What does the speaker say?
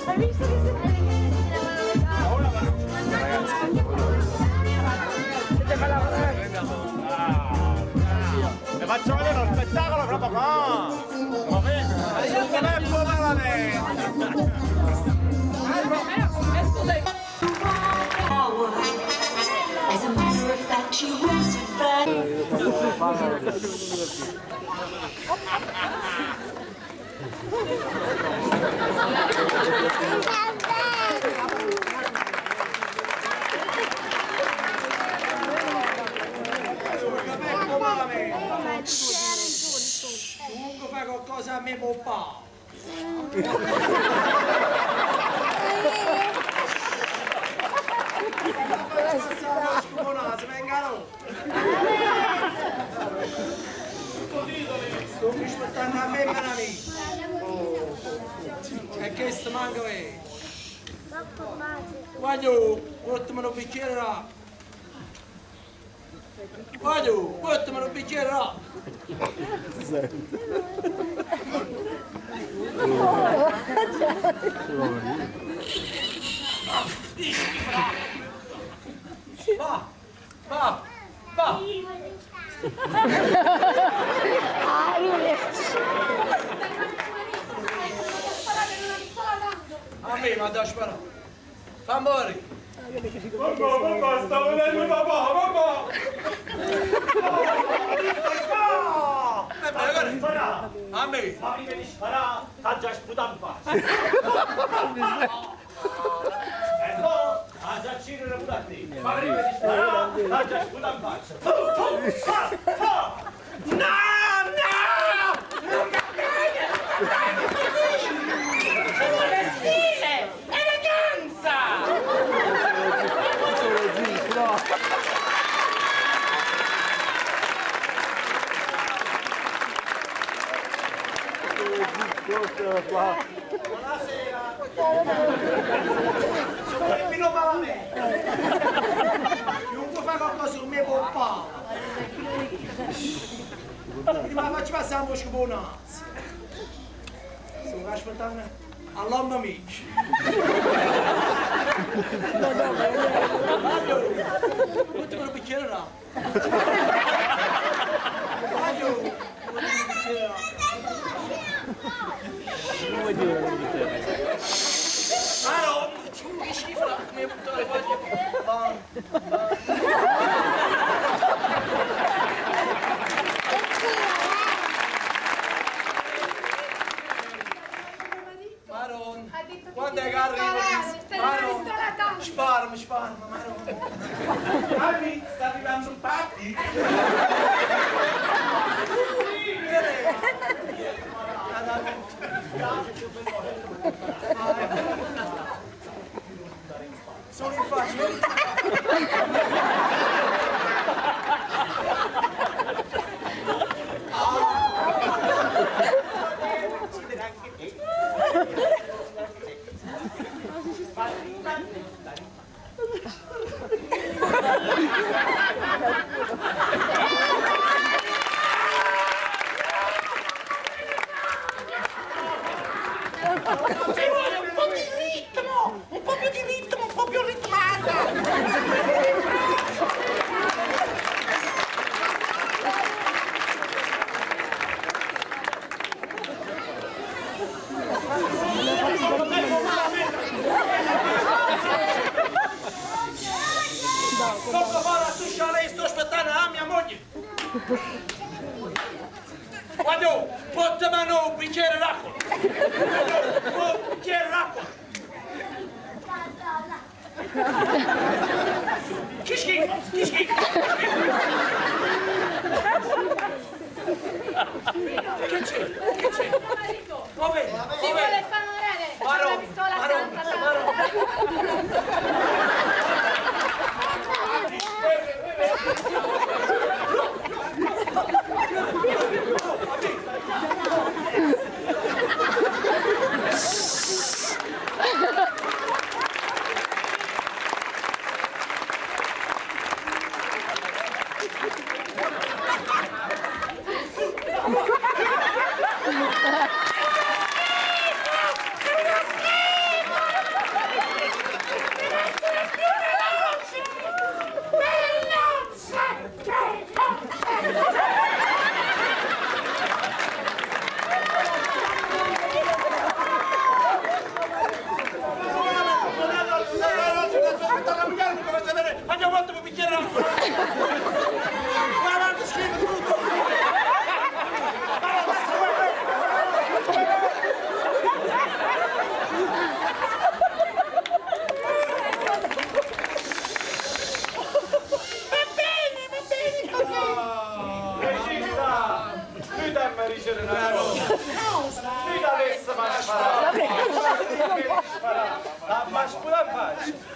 Hai visto che Vi faccio vedere uno spettacolo proprio qua! Va bene? Tempo malamente! As a matter of fact, she was a friend. Comunque fai qualcosa a me papà. Sto aspettando la femmina mia. E che sto manca me? Voglio, portami un bicchiere d'acqua. Voglio, portami un bicchiere d'acqua. Va, va, va. A me mi ha da sparare. Fa morire. Mamma, mamma, sta venendo papà, mamma! Guarda. A me. Ma prima di sparare, t'ha già sputato in faccia! E poi, ha già ucciso pure a te! Ma prima di sparare, t'ha già sputato in faccia! Tu, tu, fa, fa! No, no! Ci vuole stile! Eleganza! Buonasera. Sono Peppino Malamente. Chiunque fa qualcosa con me papà. Prima la faccio passare un po' bonazzo. Sto aspettando all'uomo amici. Mario, buttami un bicchiere là. Mario, buttami un bicchiere là. Maro, che schifo, come buttare voglio. Va, Maron, Ha detto che quando è ti che arriva? sparare, stai Maron, pistola tanto. sparami, sparami, Maron. Ami, sta arrivando un pacchi! Sono in faccia. Ci vuole un po' di ritmo! Un po' più di ritmo, un po' più ritmata! Tocca fare la striscia a lei, sto aspettando a mia moglie. Guarda, portami un bicchiere d'acqua. Un bicchiere d'acqua. Che schifo, che schifo. Che c'è? Che c'è? Dove? Ti vuole sparare! C'è una pistola Maron, tanta Maron. fatto per picchiare la Guarda, ti scrivo tutto! Guarda, basta, guarda! Va bene, va bene così. Regista! Noi dammi a ricevere una cosa. Noi da adesso ma sparare. Ma sputa in faccia.